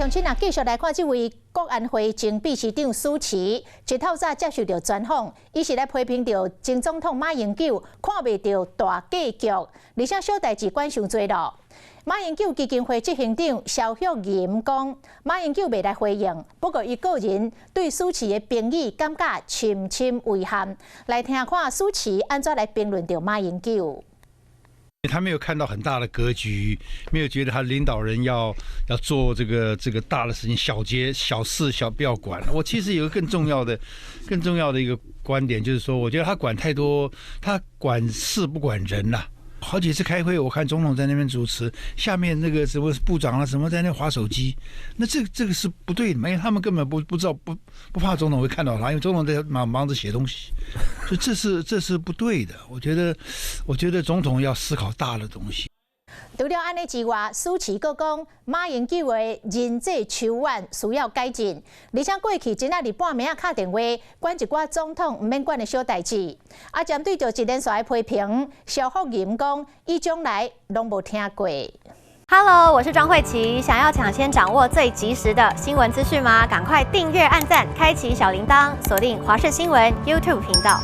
鄉親啊，繼續來看這位國安會前秘書長蘇齊，一透早接受著專訪，伊是來批評著前總統馬英九看袂著大格局，而且小代誌管傷濟囉。馬英九基金會執行長蕭旭吟講，馬英九未來回應，不過伊個人對蘇齊的評語感覺深深遺憾。來聽看蘇齊按怎來評論著馬英九。他沒有看到很大的格局，沒有覺得他領導人要做這個大的事情，小節小事小不要管。我其實有個更重要的一個觀點，就是說，我覺得他管太多，他管事不管人呐。好幾次開會，我看總統在那邊主持，下面那個什麼部長啊什麼在那滑手機，那這個是不對的，因為他們根本不知道不怕總統會看到他，因為總統在忙着寫東西，所以這是不對的。我覺得總統要思考大的東西。除了按呢之外，蘇齊閣講馬英九的人際手腕需要改進，而且過去真愛佇半暝仔敲電話管一寡總統毋免管的小代誌。啊，針對著一連串的批評，蕭福吟講伊從來攏無聽過。 Hello，我是莊慧琪，想要搶先掌握最及時的新聞資訊嗎？趕快訂閱、按讚、開啟小鈴鐺，鎖定華視新聞 YouTube 頻道。